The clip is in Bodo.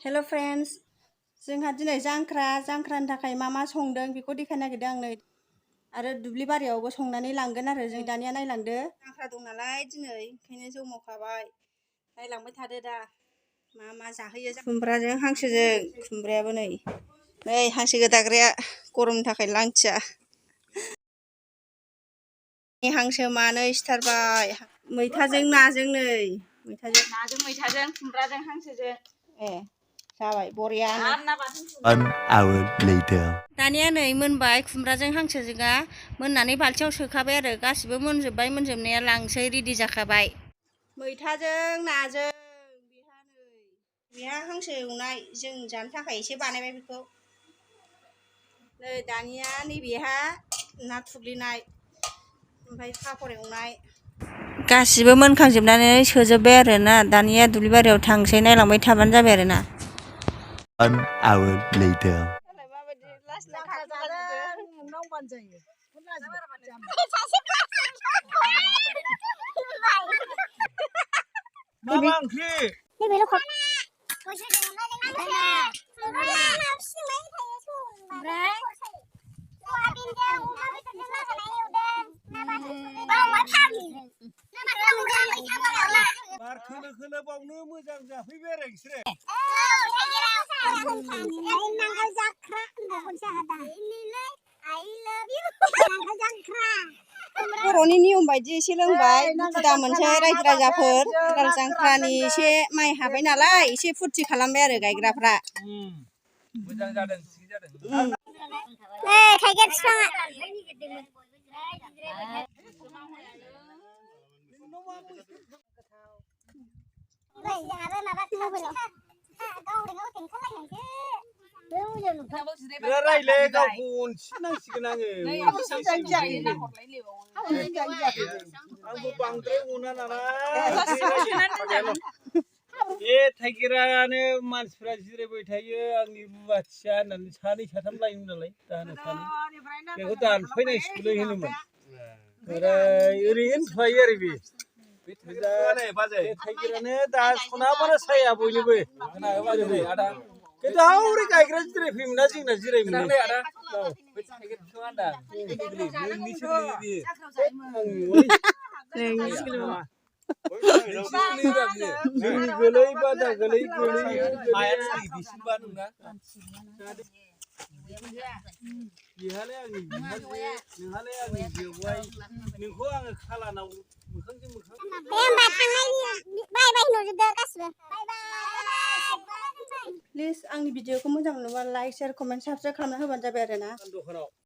हेल' फ्रेन्ड्स जोंहा दिनै जांख्रानि थाखाय मा संदों बेखौ देखायनो नागिरदों आं नै आरो दुब्लि बारियावबो संनानै लांगोन आरो जों दानिया नायलांदो जांख्रा दं नालाय दिनै ओंखायनो जौ मावखाबाय नायलांबाय थादो दा मा जाहोयो खुमब्राजों हांसोजों खुमब्रायाबो नै हांसो गोदाग्राया गरमनि थाखाय लांथिया हांसो मानै सिथारबाय मैथाजों नाजों नै मैथाजों खुमब्राजों हांसोजों जाबाय बरियानो 1 hour later दानिया नै मोनबाय खुमब्राजों हांसोजोंआ मोननानै बाल्थियाव सोखाबाय आरो गासिबो मोनजोबबाय मोनजोबनाया लांसै रेडि जाखाबाय मैथाजों नाजों बेहा हांसो एवनाय जों जानो थाखाय एसे बानायबाय बेखौ नै दानिया नैबेहा ना थुग्लिनाय ओमफ्राय पापर एवनाय गासिबो मोनखांजोबनानै सोजोबबाय आरो ना दानिया दुब्लि बारियाव थांसै नायलांबाय थाबानो जाबाय आरो ना 1 hour later खोलो बावनो मोजां जाफैबाय आरो नोंसोरो बर'नि नियम बायदि एसे लोंबाय दुखु दा मोनसै रायजो राजाफोर हाल जांख्रानि एसे माइ हाबाय नालाय एसे फुरथि खालामबाय आरो गायग्राफ्रा मोजां जादों थिग जादों थाइगिर बिफाङा रायलाय गावखौ अनसिनांसिगोन आंबो बांद्राय अना नालाय बे थाइगिरानो मानसिफ्रा जिरायबाय थायो आंनि रुवाथिया होननानै सानै साथाम लायोमोन नालाय दाहोना सानै बेखौ दानफायनांसिगौलै होनोमोन ओरैनो थायो आरो बे थाइगिरानो दा सनाबानो साया बयनोबो खिन्थु हौरै गायग्रा जिरायफैयोमोन ना जोंना जिरायोमोन जोंनि गोलै बादा गोलै बेहालाय आंनि नोंहालाय आंनि बेवाइ नोंखौ आङो खालानाव मोखांजों मोखां प्लिज आंनि भिडिअखौ मोजां मोनोबा लाइक शेयार कमेन्ट साबसक्राइब खालामना होबानो जाबाय आरो ना दखानाव